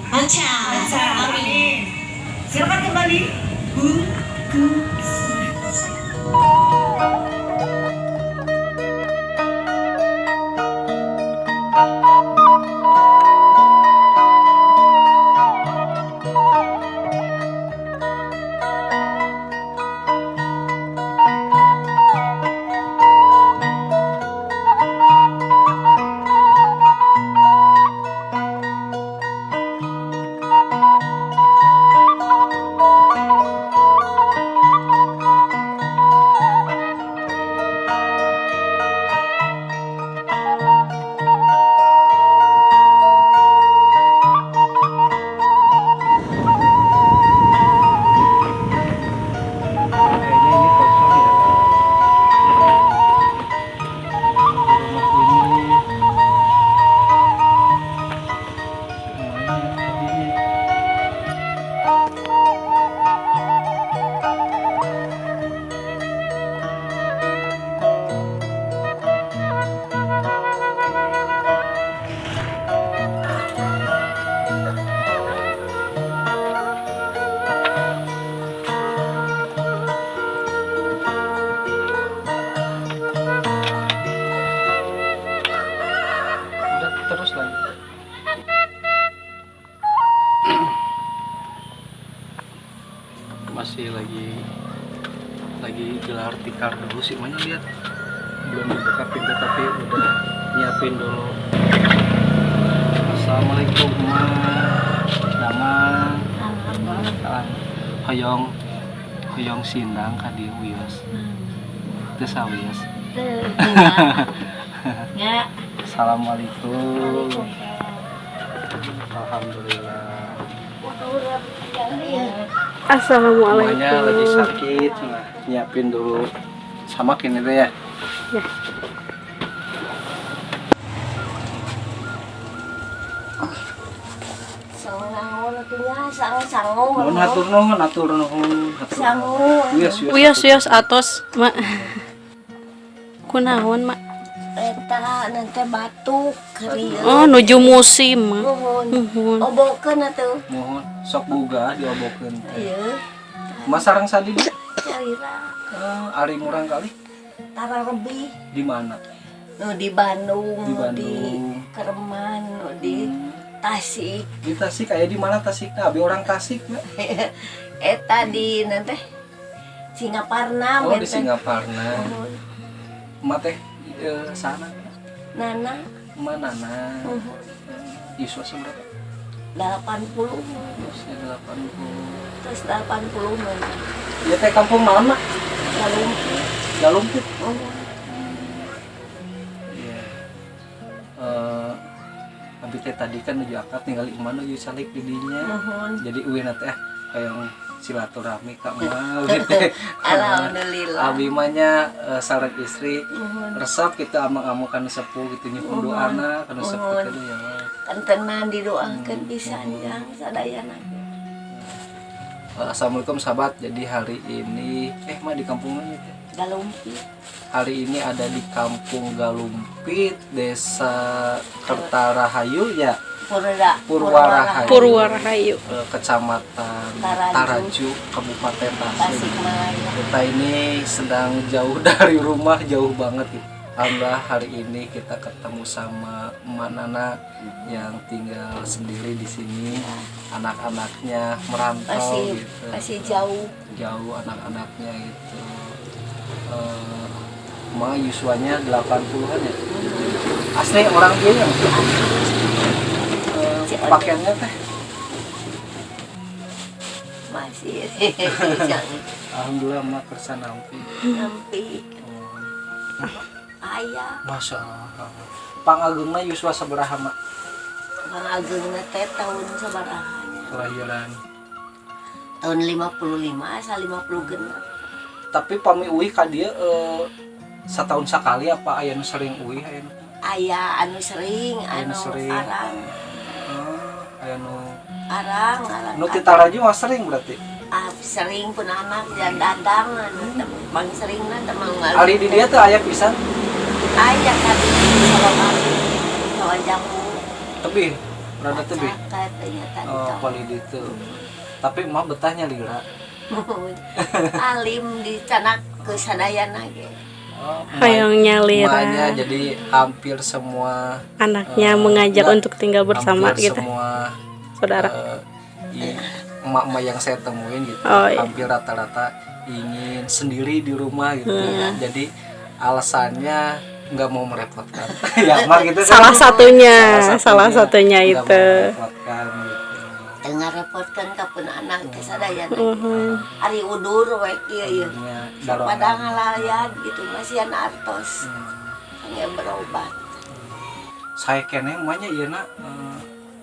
Lancar. Amin. Silakan kembali, Bu Gus. Kayaknya ini kosong ya. Rumah ini semuanya tadinya. Udah, terus lagi. Masih lagi gelar tikar dulu sih, mana lihat belum dibuka pintu tapi udah nyiapin dulu. Assalamualaikum, Ma. Nama hoyong hoyong sindang ka dieu, wios teu sawios? Ya. Assalamualaikum. Alhamdulillah. Assalamualaikum. Emaknya lagi sakit, nah, nyiapin dulu sama kini tuh ya. Ya. Sangu. Nuhun, hatur nuhun, hatur nuhun, hatur Sangu. Nuhun. Wios, wios. Wios, wios, atos, Mak. Kunaon, Mak? Eta nanti batuk kerieu. Oh, nuju musim, Mak. Muhun. Muhun. Obokeun atuh. Mohon sok boga diobokeun teh. Ieu. Mas sareng sadi di Nyalira. Eh, ari murang kali Tara lebih. Di mana? Nu di Bandung, Di nu di Bandung. Kerman, nu di Tasik. Di Tasik aya di mana Tasik? Nah, abi orang Tasik na. Eta di nanti Singaparna. Oh, di benten. Singaparna. Muhun. Emak teh sana? Nana. Manana. Muhun. Yuswa seberapa? 80. Usia 80. Terus 80 mana? Ya teh kampung mana? Galumpit. Galumpit. Muhun. Iya. Eh, abi teh tadi kan nuju akad tinggal iman nuju salik di dinya. Muhun. Jadi uin teh kayak silaturahmi ka emak gitu. Alhamdulillah. Abi mah nya sareng istri Muhun. resep gitu amang-amang kanu sepuh gitu, nyuhun doana kanu sepuh Muhun. gitu ya mah. Kantenan didoakeun pisan jang sadayana. Assalamualaikum sahabat. Jadi hari ini mah di kampung mana teh? Galumpit. Hari ini ada di Kampung Galumpit, Desa Kertarahayu ya, Purwa. Purwarahayu. Purwarahayu. Kecamatan Taraju. Taraju, Kabupaten Tasik. Tasikmalaya. Kita ini sedang jauh dari rumah, jauh banget gitu. Alhamdulillah hari ini kita ketemu sama Emak Nana yang tinggal sendiri di sini. Anak-anaknya merantau Masih gitu. Masih jauh. Jauh anak-anaknya gitu. Emak yuswanya 80-an ya? Asli orang dia ya? Pakaiannya teh Mas. sih. Alhamdulillah mak kersa nampi. Nampi. Aya. Masya Allah. Pangagengna yuswa sabaraha mak? Pangagengna teh tahun sabaraha? Kelahiran Tahun 55 asa 50 genep. Tapi pami uih ka dieu satahun sakali apa aya nu sering uih aya nu? Aya anu sering, Aya nu anu sering. arang. Oh, aya nu Arang, arang. nu ti Taraju mah sering berarti. Ah, sering pun anak dan dadang anu bang sering na temang. Ali di dia tuh aya pisan. Aya kali sawa sawa jambu. Tebih, rada tebih. Katanya tadi. Oh, pali ditu. Tapi mah betahnya lira. Alim di canak ke sadayana ge. Oh, Hayang nyalira. emaknya jadi hampir semua Anaknya mengajak enggak, untuk tinggal bersama hampir gitu. Semua Saudara. Emak-emak yang saya temuin gitu, Oh, iya. hampir rata-rata ingin sendiri di rumah gitu. Jadi alasannya nggak mau merepotkan. Ya, mak gitu kan. Salah satunya nggak itu. mau merepotkan gitu. Tengah repotkan ka pun anak ke sadayana. Ari udur we kieu ieu. Akhirnya Pada dorongan. ngalayan gitu masihan artos. Kangge berobat. Saya kene emaknya ieu na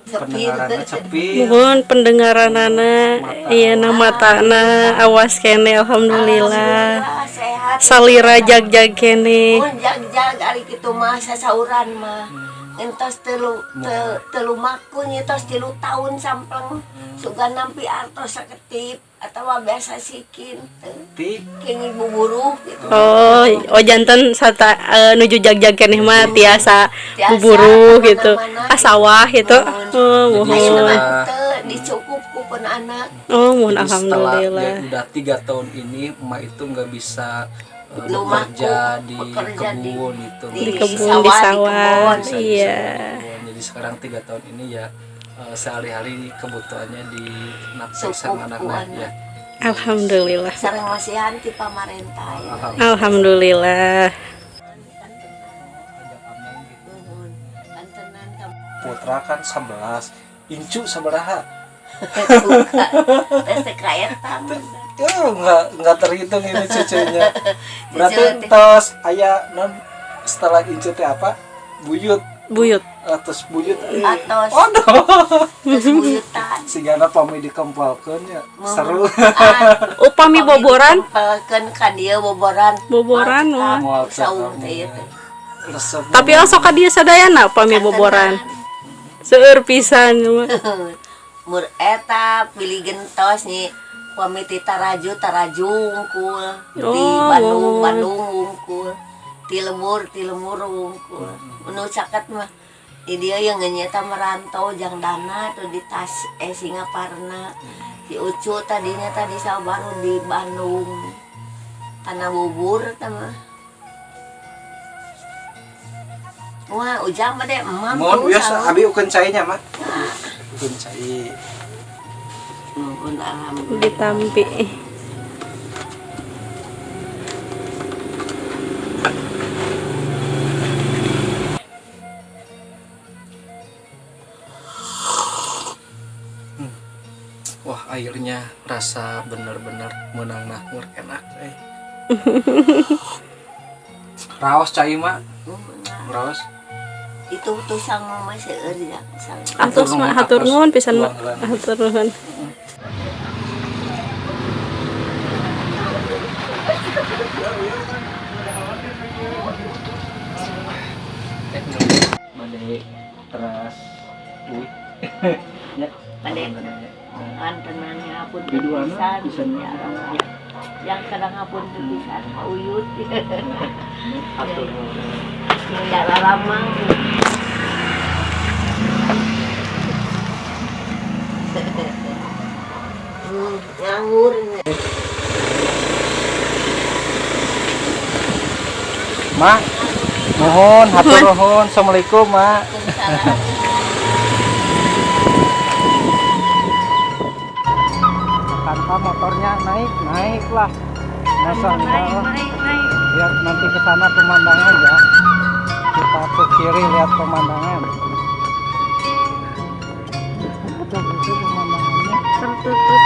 Sepi. pendengarannya sepi. Mohon pendengaranana Mata. iya na matana awas kene alhamdulillah. Alhamdulillah sehat. Salira jag-jag kene. Mun jag-jag ari kitu mah sasauran mah. Entos telu telu maku tos 3 tahun sampleng. Sugan nampi artos saketip atawa biasa sikin teu. Ti Kenging buburuh gitu. Oh, oh janten sata nuju jag-jag keneh mah tiasa Tiasa, buburuh gitu. kemana-mana. Ah sawah gitu. Oh, Jadi Ayeuna mohon. mah setelah- teu dicukup ku pun anak. Oh, mohon Jadi setelah alhamdulillah. ya udah 3 tahun ini emak itu nggak bisa Lumaku, bekerja di bekerja kebun gitu. Di kebun, di sawah, sawah. kebun. Bisa- Iya. bisa di kebun. Jadi sekarang 3 tahun ini ya sehari-hari kebutuhannya di nafkahi Cukup sama ku anak-anak anak. ya. Alhamdulillah. Sareng masihan ti pamarentah ya. Alhamdulillah. Alhamdulillah. Ajak ameng gitu. Nuhun. Kantenan ka Putra kan 11, incu sabaraha? buka. Teh teu kaetang. Ya nggak terhitung ini cucunya. Berarti Cucu teh. tos aya non setelah incu teh apa? Buyut. Buyut. Atos buyut. Atos. Aduh. Terus buyutan. Sigana pami dikempalkeun ya. Seru. Upami boboran, Pelkeun ka dieu boboran. Boboran, wah. Moal Saung teh ieu teh. Resep. Tapi osok ka dieu sadayana upami boboran. Seueur pisan. Mur eta pilih gentos nyi pami ti Taraju Taraju wungkul, ti Oh, Bandung mohon. Bandung wungkul, ti lemur ti lemur wungkul. Nu caket mah di dieu yang nyeta merantau jang dana tuh di tas Singaparna. Si Ucu tadinya tadi baru di Bandung. Tanah bubur tah mah. Wah, ujang mah deh emam Mohon tuh biasa saung. abi ukeun cainya, Mak. Ukeun cai. Nuhun alhamdulillah. Ditampi. Wah, airnya rasa bener-bener menang nahmur enak eh. Raos cai, Mak. Nuhun. Raos. Itu tuh sangu mah seueur ya, sangu. Atos Hatur mah nuhun, hatur atos. nuhun pisan mah. Tuang Hatur nuhun. Bade teras. Uy. Ya. Bade. Kantenan ngapun Biduana pisan pisan. ya Allah. Yang kadang ngapun teu pisan ka uyut. Hatur nuhun. Hingga laramang. Nganggur. Mak, nuhun, hatur nuhun. Assalamualaikum, Mak. Waalaikumsalam. Tanpa motornya naik, naik lah. Masa enggak lah. Lihat nanti ke sana pemandangan ya. Kita ke kiri lihat pemandangan. Betul itu pemandangannya. Tertutup.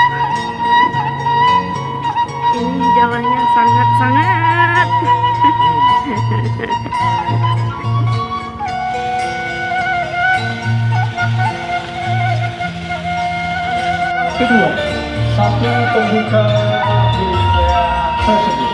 Jalannya sangat-sangat. Kedua, satu pembuka miliknya tersebut.